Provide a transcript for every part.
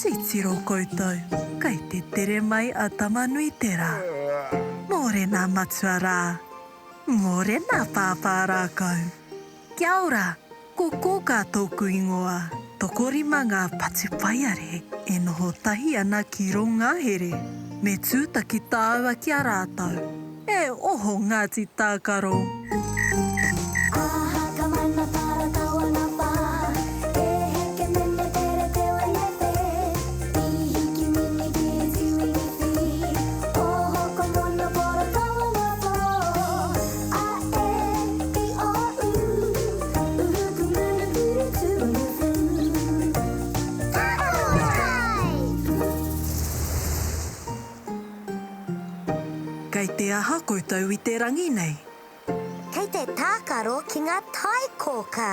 Titiro koutou, kei te tere mai a Tamanuiterā. Mōrena matua rā. Mōrena pāpā rākau. Kia ora, ko Kōkā tōku ingoa. Tokorima ngā patupaiarehe e noho tahi ana ki rō ngahere. Me tūtaki tāua ki a rātou. E oho Ngāti Tākaro! Kei te aha koutou i te rangi nei? Kei te tākaro ki ngā tae kōkā.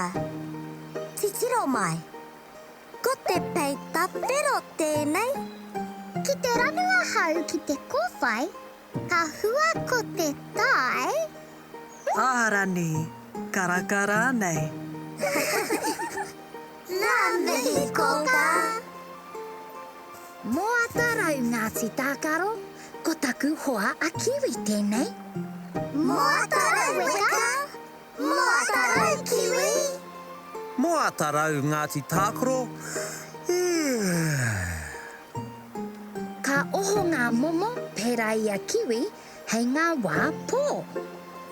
Titiro mai. Ko te peita whero tēnei. Ki te ranu ahau ki te kōwhai, ka hua ko te tae. Ārani, karaka rānei. Ngā mihi kōkā! Moata rau Ngāti Tākaro, ko taku hoa a Kiwi tēnei. Moata rau weka, moata rau Kiwi! Moata rau Ngāti Tākaro, Ka oho ngā momo pērā i a Kiwi hei ngā wā pō.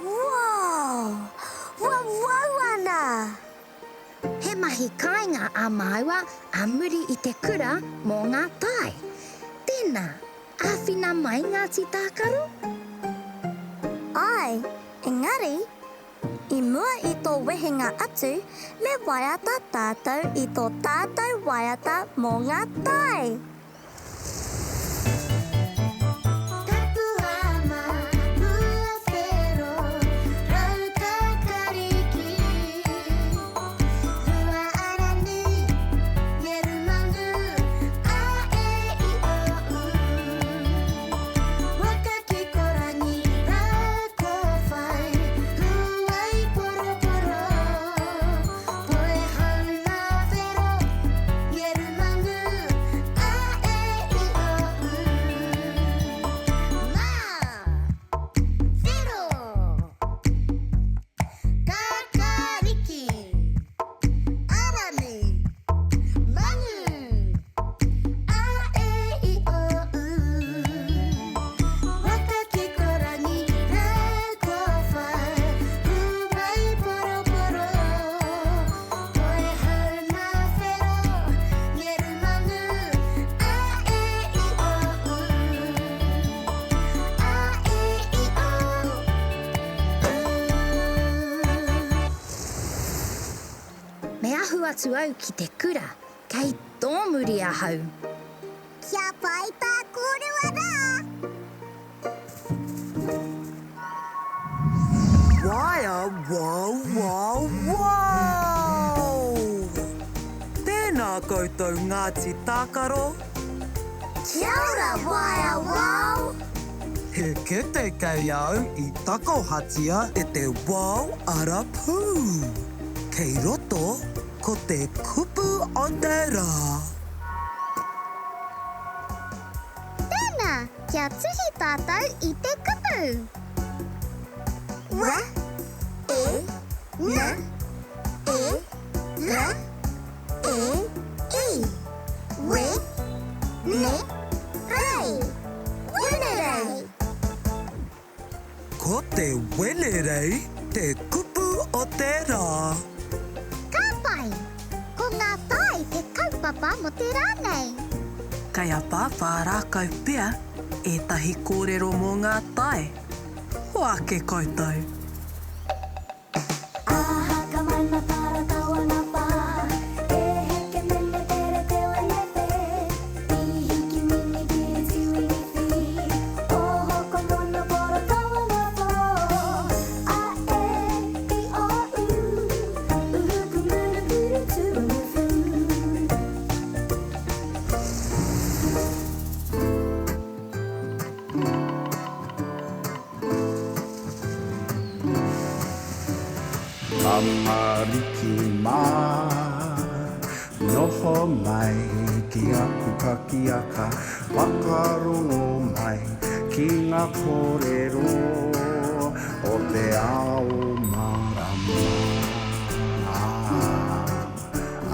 Wow! Wawau ana! He mahi kāinga ā māua ā muri i te kura mō ngā tae. Tēnā, āwhina mai Ngāti Tākaro? Āe, engari, i mua i tō wehenga atu, me waiata tātou i tō tātou waiata mō ngā tae! Me ahu atu au ki te kura, kei tōmuri ahau. Kia pai tā kōrua rā! Waea wow wow wow! Tēnā koutou Ngāti Tākaro! Kia ora Waea wow! He kete kei au i takohatia e te wao arapū. Kei roto ko te kupu o te rā. Tēnā, kia tuhi tātou i te kupu. W, E, N, E, R, E, I. We, Ne, Rei. Wenerei. Ko te wenerei te kupu o te rā. Ka pai! Ko ngā tae te kaupapa mō te rā nei. Kei a Pāpā rākau pea ētahi kōrero mō ngā tae. Hoake koutou! Tamariki mā, noho mai. ki aku kakiaka Whakarongo mai ki ngā kōrero o te ao mārama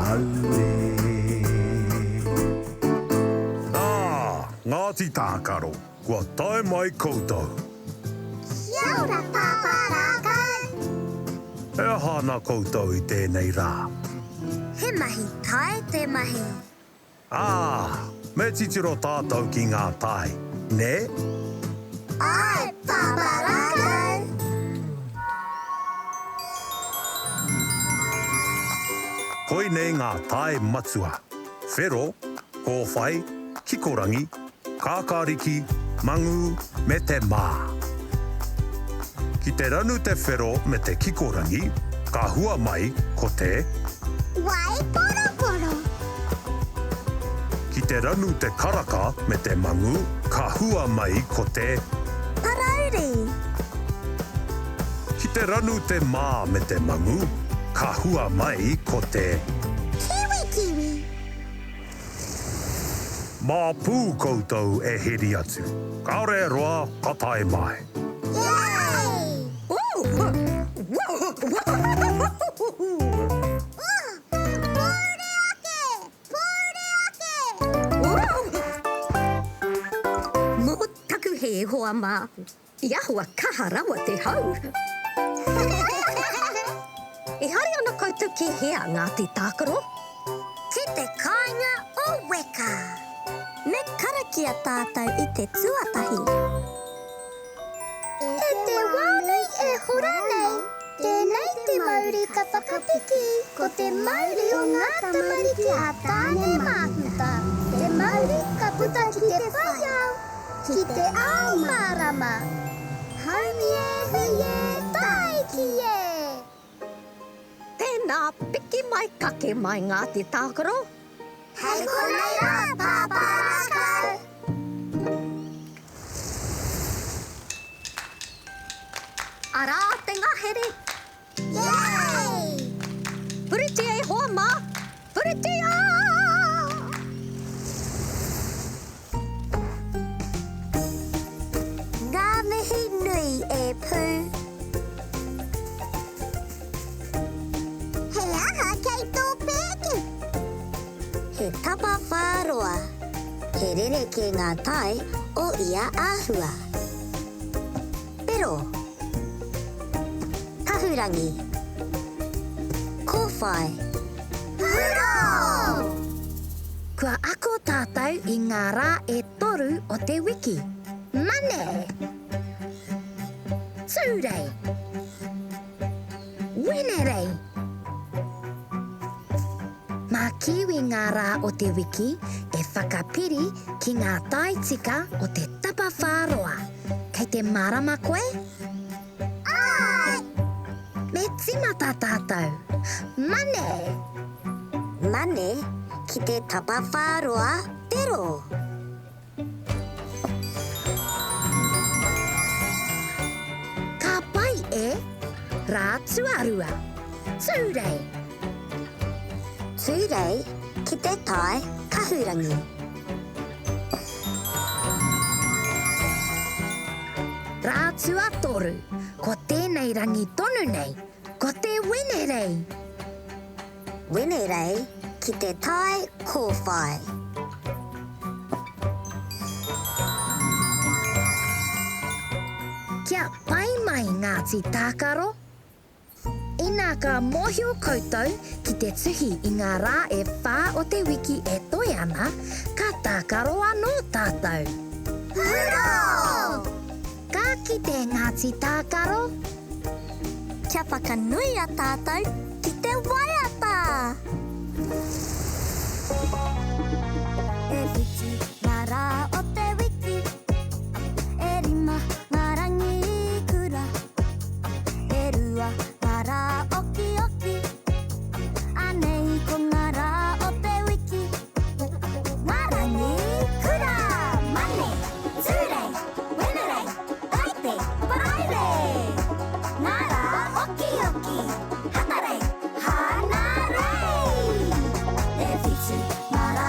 Auē. Nā, Ngāti Tākaro, kua tae mai koutou. Kia ora, Pāpā Rākau! E aha ana koutou i tēnei rā? He mahi tae te mahi. Ā, me titiro tātou ki ngā tae, nē? Āe, Pāpā Rākau! Koinei ngā tae matua, whero, kōwhai, kikorangi, kākāriki, mangū, me te mā. Ki te ranu te whero me te kikorangi, ka hua mai ko te. Wai poroporo. Ki te ranu te karaka me te mangu, ka hua mai ko te. Parauri. Ki te ranu te mā me te mangu, ka hua mai ko te. Kiwikiwi. Mā pū koutou e heri atu. Kāore e roa, ka tae mai. Mō taku hē, hoa mā, i ahua kaha rawa te hau. E haere ana koutou ki hea, Ngāti Tākaro? Ki te kāinga o Weka. Me karakia tātou i te tuatahi. E te wā nei e hora nei, tēnei te mauri ka whakapiki, ko te mauri o ngā tamariki a Tāne Māhuta, te mauri ka puta ki te whai ao, ki te ao mārama. Haumi e hui e, tāiki e! Tēnā, piki mai, kake mai Ngāti Tākaro. Hei konei rā, Pāpā Rākau! Arā te ngahere! Yay! Puritia e hoa mā! Puritia! Ngā mihi nui e Pū. He aha kei tō pēke? He tapawhā roa. He rerekē ngā tae o ia āhua. Pero. Kahurangi. Kōwhai. Hurō! Kua ako tātou i ngā rā e toru o te wiki. Mane! Tūrei! Wenerei! Mā Kiwi ngā rā o te wiki e whakapiri ki ngā tae tika o te tapawhā roa. Kei te mārama koe? Āe! Me tīmata tātou. Mane! Mane ki te tapawhā roa whero. Ka pai e! Rā tuarua. Tūrei! Tūrei ki te tae kahurangi. Rā tuatoru, ko tēnei rangi tonu nei, ko te Wenerei! Wenerei ki te tae kōwhai. Kia pai mai Ngāti Tākaro! Inā ka mōhio koutou ki te tuhi i ngā rā e whā o te wiki e toe ana, ka tākaro anō tātou. Hurā! Ka kite Ngāti Tākaro! Kia whakanuia tātou ki te waiata! E whitu ngā rā o te wiki, e rima ngā rangi kura. E rua ngā rā okioki, anei ko ngā rā o te wiki. Ngā rangi kura! Mane, Tūrei, Wenerei, Taite, Paraire! Ngā rā okioki, Hatarei, Hānarei! E whitu ngā rā.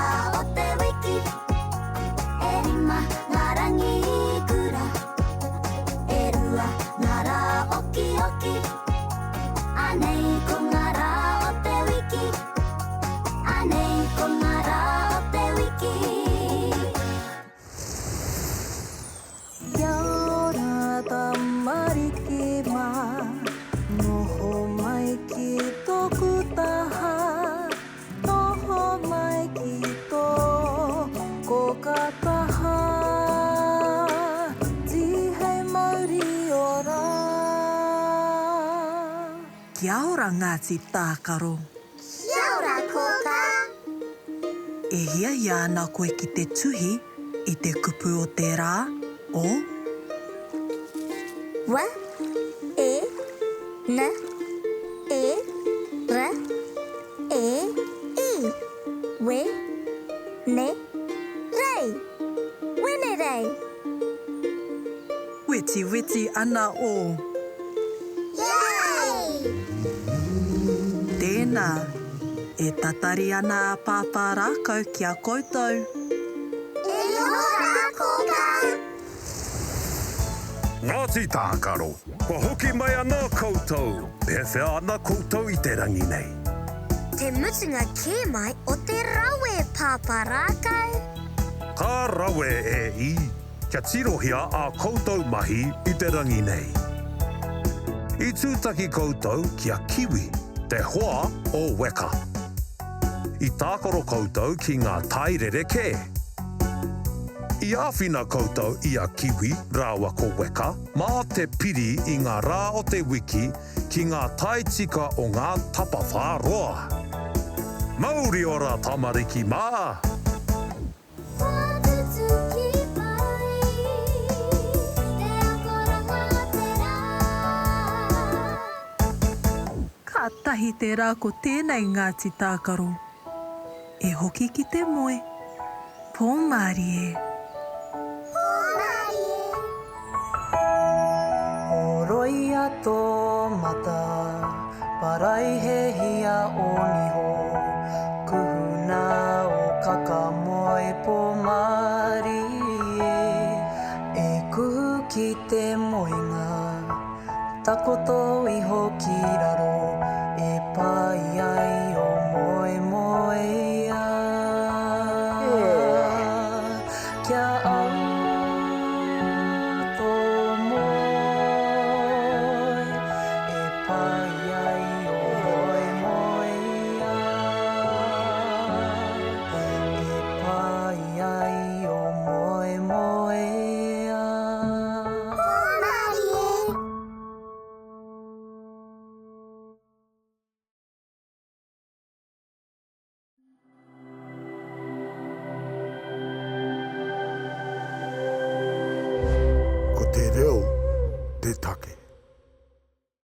Kia ora Ngāti Tākaro. Kia ora Kōkā. E hiahia ana koe ki te tuhi i te kupu o te rā, o. W, E, N, E, R, E, I. We, ne, rei. Wenerei. Wetiweti ana ō. Yay! Tēnā, e tatari ana a Pāpā Rākau ki a koutou. E noho rā, Kōkā! Ngāti Tākaro, kua hoki mai anō koutou! Pēwhea ana koutou i te rangi nei? Te mutunga kē mai o te rawe, Pāpā Rākau! Ka rawe e i! Kia tirohia ā koutou mahi i te rangi nei. I tūtaki koutou ki a Kiwi, te hoa o Weka. I tākaro koutou ki ngā tae rerekē. I āwhina koutou i a Kiwi rāua ko Weka mā te piri i ngā rā o te wiki ki ngā tae tika o ngā tapawhā roa. Mauri ora tamariki mā! Kua tutuki pai te akoranga o te rā. Kātahi te rā ko tēnei Ngāti Tākaro. E hoki ki te moe. Pō mārie. Pō mārie. Horoia tō mata, paraihehia ō niho, kuhuna ō kaka moe pō mārie, e kuhu ki te moenga, takoto iho ki raro, e pai ai ō moemoeā. Kia au tō moe e pai ai ō moemoeā, e pai ai ō moemoeā. Hōmarie. Ko te reo te take.